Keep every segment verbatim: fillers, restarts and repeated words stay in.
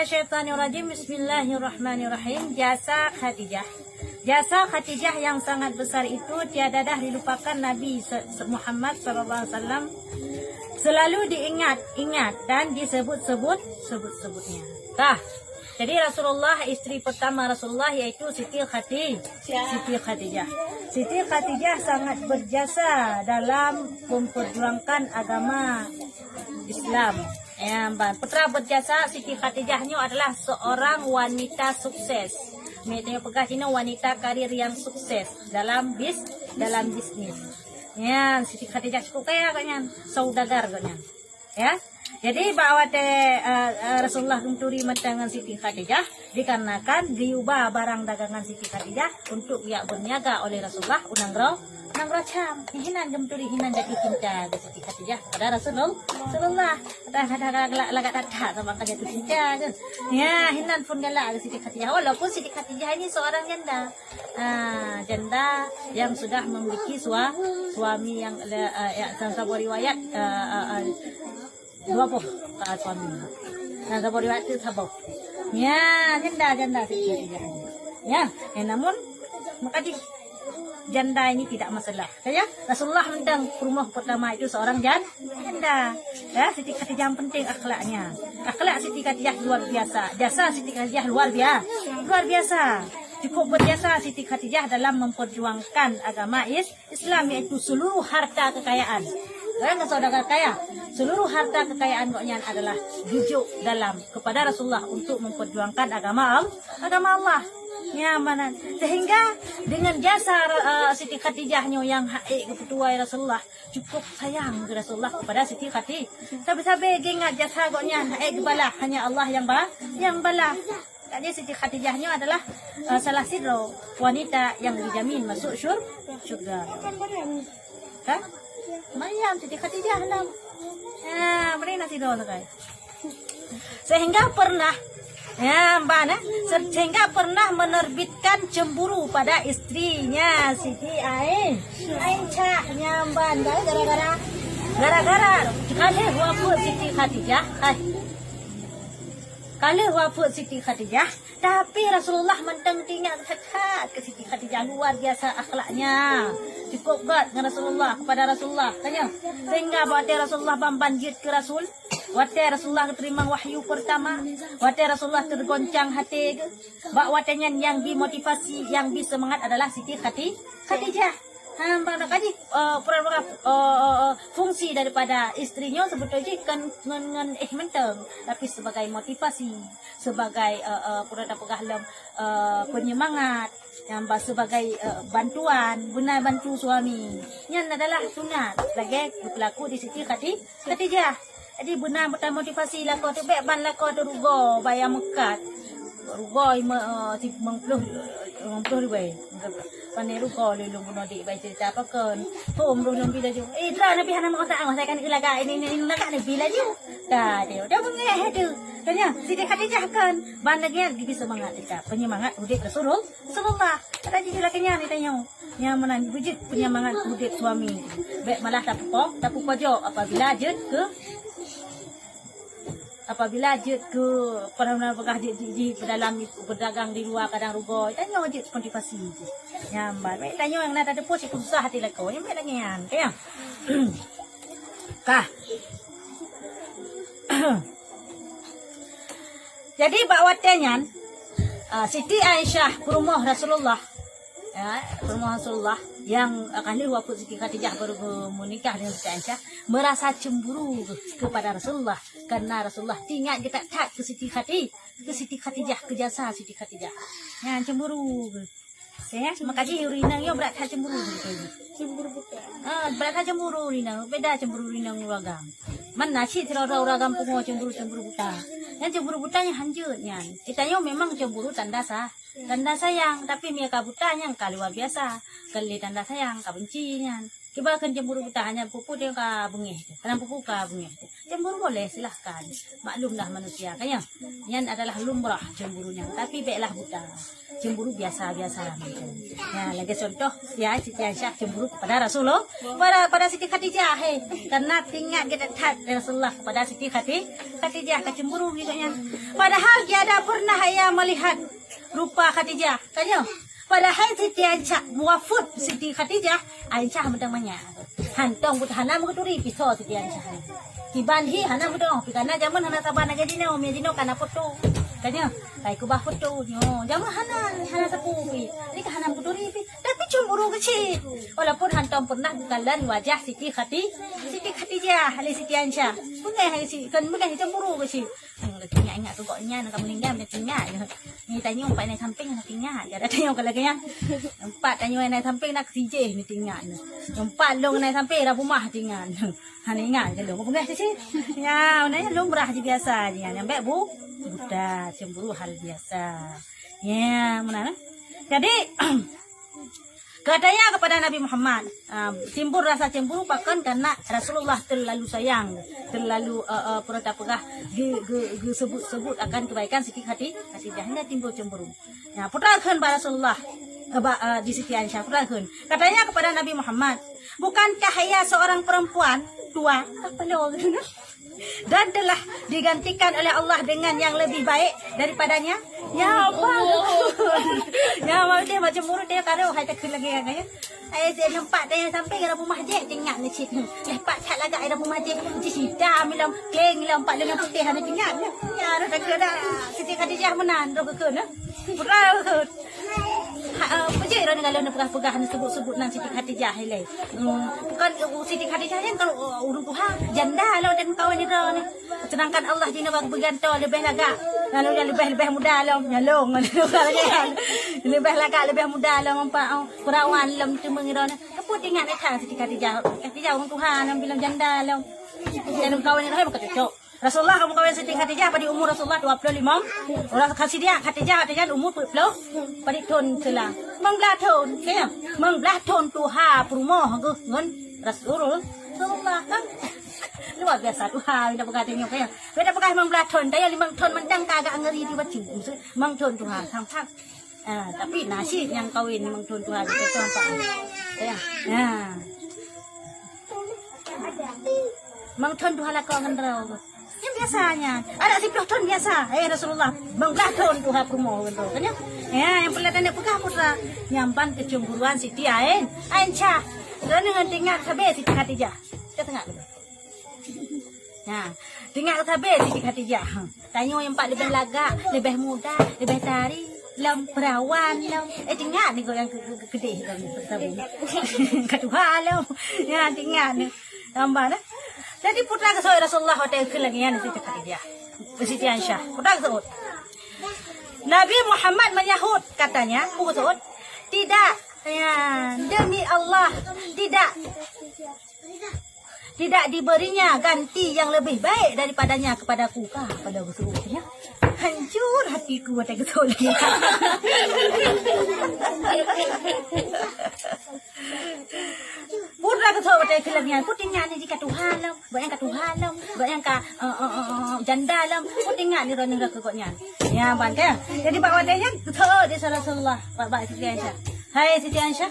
Syaitanirrajim. Bismillahirrahmanirrahim. Jasa Khadijah. Jasa Khadijah yang sangat besar itu tiada dah dilupakan Nabi se-, se-, Muhammad sallallahu alaihi wasallam. Selalu diingat-ingat dan disebut-sebut sebut-sebutnya. Tah. Jadi Rasulullah, istri pertama Rasulullah yaitu Siti Khadijah. Siti Khadijah. Siti Khadijah sangat berjasa dalam memperjuangkan agama Islam. Ya, ban. Putra berjasa Siti Khadijah nyoe adalah seorang wanita sukses. Meutanyoe peugah cit nyoe wanita karir yang sukses dalam bis-, dalam bisnis. Ya, Siti Khadijah cukup kaya gobnyan, saudagar gobnyan. Ya. Jadi bak watée, eh, eh, Rasulullah geuturi mantong ngon Siti Khadijah, dikarenakan geuyuba barang dagangan Siti Khadijah untuk geujak berniaga oleh Rasulullah u nanggroe, nanggroe Syam. Hinan geuturi, hinan jatuh cinta keu Siti Khadijah kepada Rasulul-, Rasulullah. Kadang-kadang lagak that-that sama ka jatuh cinta keu. Ya, hinan phon galak keu Siti Khadijah. Walaupun Siti Khadijah ini seorang janda. Ah, janda yang sudah memiliki sua-, suami yang, eh, yang dalam saboh riwayat, eh, eh, eh, dua boh, ah, suami. Dalam saboh riwayat tu saboh. Ya, janda, janda Siti Khadijah. Ya, eh, namun maka di janda ini tidak masalah. Ya, Rasulullah mantong peurumoh pertama itu seorang jan-, janda. Ya, Siti Khadijah yang penting akhlaknya. Akhlak Siti Khadijah luar biasa. Jasa Siti Khadijah luar bia-, luar biasa. Cukup berjasa Siti Khadijah dalam memperjuangkan agama Is-, Islam, yaitu seluruh harta kekayaan. Kan saudagar kaya. Seluruh harta kekayaan gobnyan adalah dijok dalam kepada Rasulullah untuk memperjuangkan agama Al-, agama Allah. Ya, mana? Sehingga dengan jasa, eh, Siti Khadijah nyoe nyang hak ék geupeutuwai Rasulullah, cukup sayang keu Rasulullah kepada Siti Khadijah. Sabe-sabe geuingat jasa gobnyan hak ék geubalah, hanya Allah yang ba-, yang balah. Jadi Siti Khadijah nyoe adalah, eh, salah sidroe wanita yang dijamin masuk syur-, syurga. Kan? Maryam, Siti Khadijah lah. Ha, beri nasi dulu, guys. Sehingga pernah, ya, Mbak, eh, se-, sehingga pernah menerbitkan cemburu pada istrinya, Siti Ain-, Aisyah, ya, Mbak, gara-gara, gara-gara ka lheueh wafeuet Siti Khadijah, eh, ka lheueh wafeuet Siti Khadijah, tapi Rasulullah mantong teuingat that-that keu Siti Khadijah, luar biasa akhlaknya. Cukup gét ngon Rasulullah, kepada Rasulullah. Tanya, sehingga bak watée Rasulullah ban-ban jeuet keu Rasul, watée Rasulullah geuteurimong wahyu pertama, watée Rasulullah teugoncang até geuh, bak watée nyan nyang bi motivasi, nyang bi seumangat adalah Siti Khati-, Khadijah. Ha, bak na kaji, eh, peran, eh, eh, eh, fungsi daripada istri nyoe seubeutôi jih kon ngon, ngon éh mantong, tapi sebagai motivasi, sebagai, eh, eh, peue tapeugah lom, eh, penyemangat, nyang ba sebagai, eh, bantuan, beuna bantu suami. Nyan adalah sunat lagée geupeulaku di Siti Khati-, Khadijah. Jadi beuna meuta motivasi lakoe teuh, bék ban lakoe teuh rugoe baya meukat. Rugoe ime, eh, si-, limong ploh, eh, limong ploh ribée. Pane rugoe lé lôn bunoe dik bai cerita pakon. Hom lôn bi laju. Eh, dra Nabi hana meuotak, masa kan lagak ini, ini lagak Nabi laju. Ka dia, dia bengeh tu. Tanya, Siti Khadijah kan. Ban lagée nyan geubri seumangat ika. Penyemangat udeb Rasulul-, Rasulullah. Kata jih lagée nyan ditanyoe. Nyang meunan beujeuet penyemangat udeb suami. Bék malah tapeupo-, tapeupojok apabila jeuet keu, apabila jeuet keu, pernah peugah jeuet ji, ji, peudalam, peudagang di luwa kadang rugoe. Tanyoe jeuet motivasi jih. Nyang ban. Bék tanyoe nyang na tateupeue sikureueng susah até lakoe. Nyang bék lagée nyan. Ka, ya? Kah. Jadi bak watée nyan, ah, Siti Aisyah peurumoh Rasulullah, ya, peurumoh Rasulullah nyang, ah, ka lheueh wafeuet Siti Khadijah baru meunikah dengan Siti Aisyah, merasa cemburu kepada Rasulullah karena Rasulullah teuingat geutat-that keu Siti Khadi-, keu Siti Khadijah, keu jasa Siti Khadijah. Nyan cemburu. Ya, maka jih ureueng inong nyoe brat that cemburu. Cemburu buta. Ah, brat that cemburu ureueng inong, beda cemburu ureueng inong ureueng agam. Man na cit sidroe-droe ureueng agam pungo cemburu, cemburu buta. Nyang cemburu buta nyan hanjeuet nyan. Geutanyoe memang cemburu tanda sa-, tanda sayang, tapi meunyo ka buta nyan ka luar biasa. Ka lé tanda sayang, ka benci nyan. Cuba kan cemburu buta, hana peue-peue ka beungéh teuh. Kadang peue-peue ka beungéh teuh. Cemburu boleh, silahkan. Maklumlah manusia, kan ya? Nyan adalah lumrah cemburu nyan. Tapi béklah buta. Cemburu biasa-biasa macam. Ya, lagèe contoh, ya, Siti Aisyah cemburu kepada Rasulullah, pada, pada Siti Khadijah, hei. Karena teringat geutanyoe that Rasulullah kepada Siti Khadi-, Khadijah, ka cemburu gitu nyan. Padahal tiada pernah ia melihat rupa Khadijah, kan ya? Padahal Siti Aisyah, wafeuet Siti Khadijah, Aisyah mantong manyak. Hantom buet hana meuturi pisoe Siti Aisyah. Kiban hi hana meudoh, pi kana jameun hana saban lagèe jinoe, mi jinoe kana foto. Kan ya? Kai keubah foto nyoe. Jameun hana, hana sapeue pi. Jadi ka hana meuturi pi. Tapi cemburu keuh cit. Walaupun hantom pernah geukalon wajah Siti Khati-, Siti Khadijah, lé Siti Aisyah. Beungéh si, kan beungéh cemburu keuh cit. Hmm, lagi ingat-ingat tu kok nyan ka meninggal, macam ingat je. Ni tanyoe empat inai samping, nak ingat je. Ada tanyoe kalau lagi nyan. Empat tanyoe inai samping, nak sijeh ni ingat ni. Empat long inai samping, dah rumah ingat. Hana ingat je long. Peugah sisi. Ya, mana ya lumrah je biasa je. Yang baik bu, buta, cemburu hal biasa. Ya, mana, eh? Jadi, Katanya kepada Nabi Muhammad, um, timbul rasa cemburu pakon karena Rasulullah terlalu sayang, terlalu, uh, uh, peureuta peugah ge-, ge-, geusebut-sebut akan kebaikan Siti Khati-, Khadijah, hingga timbul cemburu. Ya, peutrakheun bak Rasulullah, eh, bak, eh, di Siti Aisyah, peutrakheun. Katanya kepada Nabi Muhammad, "Bukankah ia seorang perempuan tua?" Apa lo? Dan telah digantikan oleh Allah dengan yang lebih baik daripadanya. Ya Allah. Ya Allah, dia macam murid dia taruh hai takut lagi kan ya. Ai saya nampak dia sampai dalam rumah je, tengok ni cik. Eh, pak cak lagak dalam rumah je. Di sita milam, keng milam, pak dengan putih ada tengok. Ya, ada takut dah. Siti Khadijah menan tu ke na. Pura. Ha, ah, peujeuet droeneuh galak neupeugah-peugah, neusebut-sebut nan Siti Khadijah ilée. Hmm, bukan, uh, Siti Khadijah nyan kalau, uh, ureuëng tuha, janda lom dan kawan droeneuh. Sedangkan Allah jinoe bak beugantoe leubeh lagak. Lalu dia leubeh-leubeh muda lom, nyalong. Leubeh lagak, leubeh muda lom, nampak, oh, perawan lom teumeng droeneuh. Keupeue ingat that Siti Khadijah? Khadijah ureuëng tuha lom, bilom janda lom. Dan kawan droeneuh bukan cocok. Rasulullah ka meukawen Siti Khadijah pada umur Rasulullah dua puluh lima. Rasul Khadijah, Khadijah, Khadijah umur dua puluh pada thon seulang. Limong belas thon, kaya. Limong belas thon tuha peurumoh geuh ngon Rasulullah. Kan? Luar biasa tuha, kita peugah tengok, kaya. Beda peugah limong belas thon, daya limong thon mantong ka agak ngeri di bacu. Limong thon tuha, sang-sang. Ah, tapi nasib nyang kawin limong thon tuha gitu tu nampak. Ya. Ya. Limong thon tuha lakoe ngon droe. Yang biasanya, ada siplôh thon biasa. Eh, Rasulullah, limong belas thon tuha peurumoh ngon droe. Kan ya? Ya, yang peureulèe tanyoe peugah putra. Nyang ban kecemburuan Siti Ain, Aisyah. Droeneuh ngon teuingat sabe Siti Khadijah. Kita tengok dulu. Nah, teuingat sabe Siti Khadijah. Ha. Tanyoe nyang pat leubeh lagak, leubeh muda, leubeh tari, lom perawan, lom. Eh, teuingat ni nyang ke-, ke-, keudeh lom. Ka tuha lom. Ya, teuingat ni. Tambah dah. Jadi putra keusoe Rasulullah watèe keu lagi nyan Siti Khadijah. Siti Aisyah. Putra keusoe. Nabi Muhammad menyahut katanya, keusoe, "Tidak, ya, demi Allah, tidak." Tidak diberinya ganti yang lebih baik daripadanya kepadaku. Ah, pada betul ya. Hancur hatiku watèe keusoe lagi. Putra keusoe watèe keu lagi. Ku tinggal ni jika Tuhan lah. Banyak ka Tuhan lah. Banyak ka, eh, eh, eh, eh, janda lah. Ku tinggal ni rona keu kok nyan. Ya, ban kan? Jadi bak watèe nyan, keusoe di Rasulullah. Bak, bak Siti Aisyah. Hai Siti Aisyah,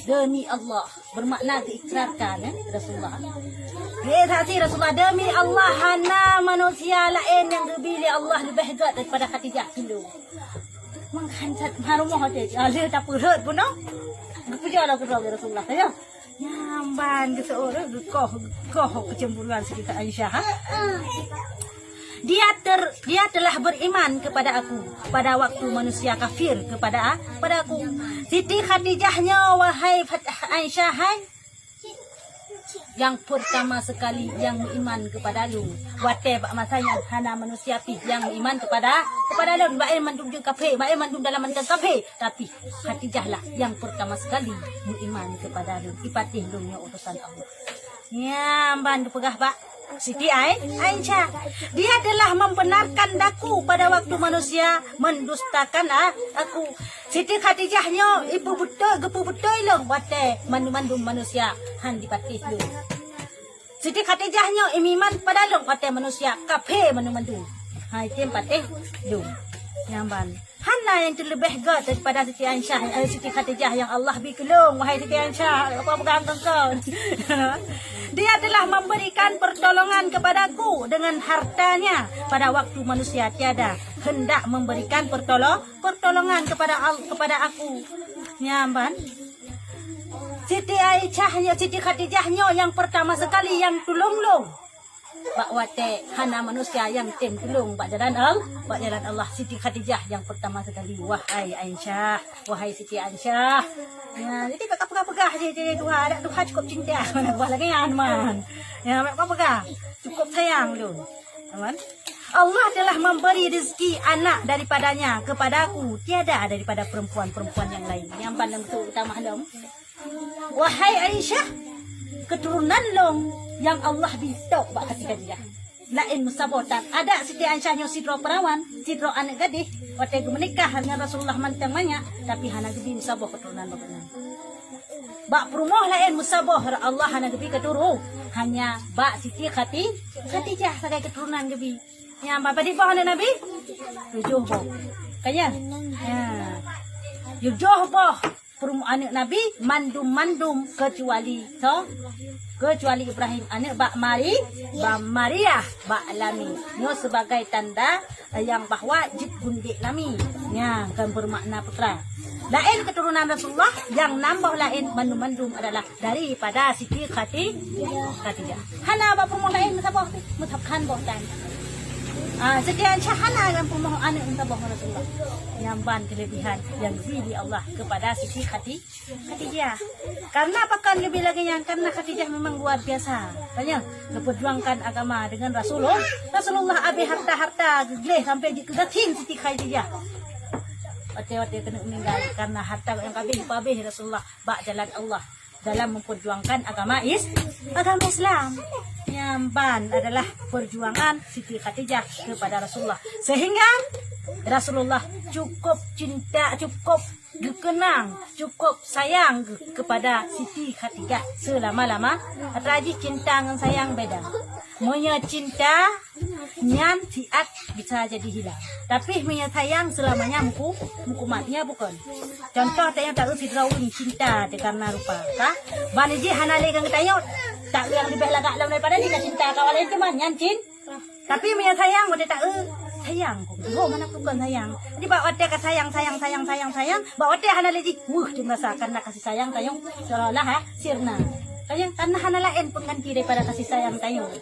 demi Allah. Bermakna diikrarkan, eh, Rasulullah. Dia saksi Rasulullah, "Demi Allah, hana manusia laén nyang geubi lé Allah leubeh gét daripada Khadijah kilo." Mangkan sat marumoh teh, aleh tapeurhot pun, no? Geupuja lah keudroe Rasulullah, ya. Nyamban geuseureuh geukoh, geukoh kecemburuan Siti Aisyah, ha? Dia ter-, dia telah beriman kepada aku pada waktu manusia kafir kepada, pada aku. Siti Khadijah nyoe, wahai Fat-, Aisyah, hai, yang pertama sekali yang beriman kepada lôn. Watèe bak masa nyan hana manusia pih yang beriman kepada, kepada lôn. Bak mandum jeuet kafé, bak mandum dalam mantong kafé. Tapi Khadijah lah yang pertama sekali beriman kepada lôn. Ipatéh lôn nyoe utusan Allah. Nyamban geupeugah bak Siti Ai-, Aisyah. Dia telah membenarkan daku pada waktu manusia mendustakan a-, aku. Siti Khadijah nyoe ipeubeutôi, geupeubeutôi lôn watée mandum-mandum manusia han jipatéh lôn. Siti Khadijah nyoe imiman pada lôn watée manusia kafé mandum-mandum. Hai tem patéh lôn. Nyang ban. Hana nyang teuleubeh göt daripada Siti Aisyah, eh, Siti Khadijah nyang Allah bi keu lôn, wahai Siti Aisyah, apa peugah keu kau? Dia telah memberikan pertolongan kepadaku dengan hartanya pada waktu manusia tiada hendak memberikan pertolong-, pertolongan kepada al-, kepada aku. Nyan ban. Siti Aisyah nyoe, Siti Khadijah nyoe nyang pertama sekali nyang tulông lôn. Bak watée hana manusia nyang tem tulông bak jalan Al-, bak jalan Allah, Siti Khadijah nyang pertama sekali. Wahai Aisyah, wahai Siti Aisyah. Ya, jadi bak peugah-peugah je, je tuha, adak tuha cukup cinta. Mana buah lagi nyan man. Ya, bak peugah. Cukup sayang tu. Aman. Allah telah memberi rezeki anak daripadanya kepadaku, tiada daripada perempuan-perempuan yang lain. Nyang paling tu utama lom. Wahai Aisyah, keturunan lôn nyang Allah bi tok bak Siti Khadijah. Laén meusaboh tan. Adak Siti Aisyah nyoe sidroe peurawan, sidroe aneuëk gadéh, watée geumeunikah ngon Rasulullah mantong manyak, tapi hana geubi meusaboh keturunan bak gobnyan. Bak peurumoh laén meusaboh Allah hana geubi keuturu, hanya bak Siti Khati-, Khadijah sagai keturunan geubi. Nyang bak padum boh aneuëk Nabi? Tujoh boh. Kan ya? Ya. Tujoh boh. Perum-, aneuëk Nabi mandum-mandum keucuali soe? Keucuali Ibrahim aneuëk bak Mari-, bak Maria bak Lami. Nyoe sebagai tanda, eh, nyang bahwa jeuet geundek Lami. Nya, kon beumakna putra. Laén keturunan Rasulullah, nyang nam boh laén mandum-mandum adalah daripada Siti Khati-, Khadijah. Hana bak peurumoh laén meusaboh, meusaboh han boh tan. Ah, Siti Aisyah hana lam peurumoh aneuëk meusaboh ngon Rasulullah. Nyang ban kelebihan nyang geubri lé Allah kepada Siti Khati-, Khadijah. Karena pakon geubri lagée nyan? Karena Khadijah memang luar biasa. Tanya, geuperjuangkan agama dengan Rasulullah. Rasulullah abéh harta-harta geugleh sampai jeuet keu gasien Siti Khadijah. Watée-watée keuneuk meuninggai karena harta nyang habéh-habéh Rasulullah bak jalan Allah dalam memperjuangkan agama Is-, agama Islam. Nyang ban adalah perjuangan Siti Khadijah kepada Rasulullah. Sehingga Rasulullah cukup cinta, cukup geukeunang, cukup sayang ge-, kepada Siti Khadijah selama-lama. Atra jih cinta ngon sayang beda. Meunyoe cinta, nyan siat bisa jadi hilang. Tapi meunyoe sayang, seulamanya muku-, mukumat. Nyan bukon. Contoh, tanyoe taeu sidroe ureuëng cinta teuh karena rupa, ka? Ban jih hana lé ngon tanyoe, taeu nyang leubeh lagak lom daripada jih ka cinta ka awak laén, teuma nyan cin-, tapi meunyoe sayang, watée taeu, sayang. Oh, mana bukon sayang. Jadi bak watée ka sayang, sayang, sayang, sayang, sayang, bak watée hana lé jih, weueh, teuma rasa karena kasih sayang tanyoe seolah-olah, ha, sirna. Tanyoe, karena hana laén pengganti daripada kasih sayang tanyoe.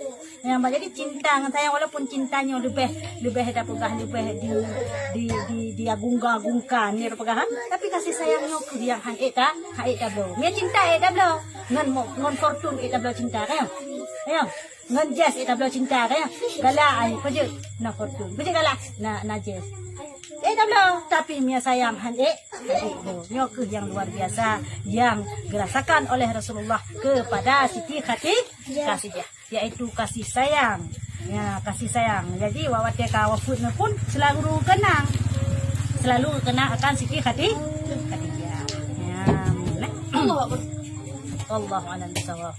Nyang ba-, jadi cinta ngon sayang, walaupun cinta nyoe leubeh, leubeh tapeugah, leubeh di, di, di, diagung-agungkan, nyoe tapeugah, ha? Tapi kasih sayang nyoe keuh nyang han ék ta-, han ék tabloe. Meunyoe cinta ék tabloe, ngon mo-, ngon fortune ék tabloe cinta, kan? Ayo, ngon jazz ék tabloe cinta, kan? Galak ai, peujeuet na fortune. Peujeuet galak, na, na jazz. Ék tabloe, tapi meunyoe sayang han ék, han ék tabloe. Nyoe keuh nyang luar biasa, nyang geurasakan oleh Rasulullah kepada Siti Khati-, Khadijah. Yaitu kasih sayang. Ya, kasih sayang. Jadi, wa-, watée ka wafeuet nyoe pun selalu kenang. Selalu kenang akan Siti Khati-, Khadijah. Ya, nah. Allahu Akbar. Wallahu a'lam bishawab.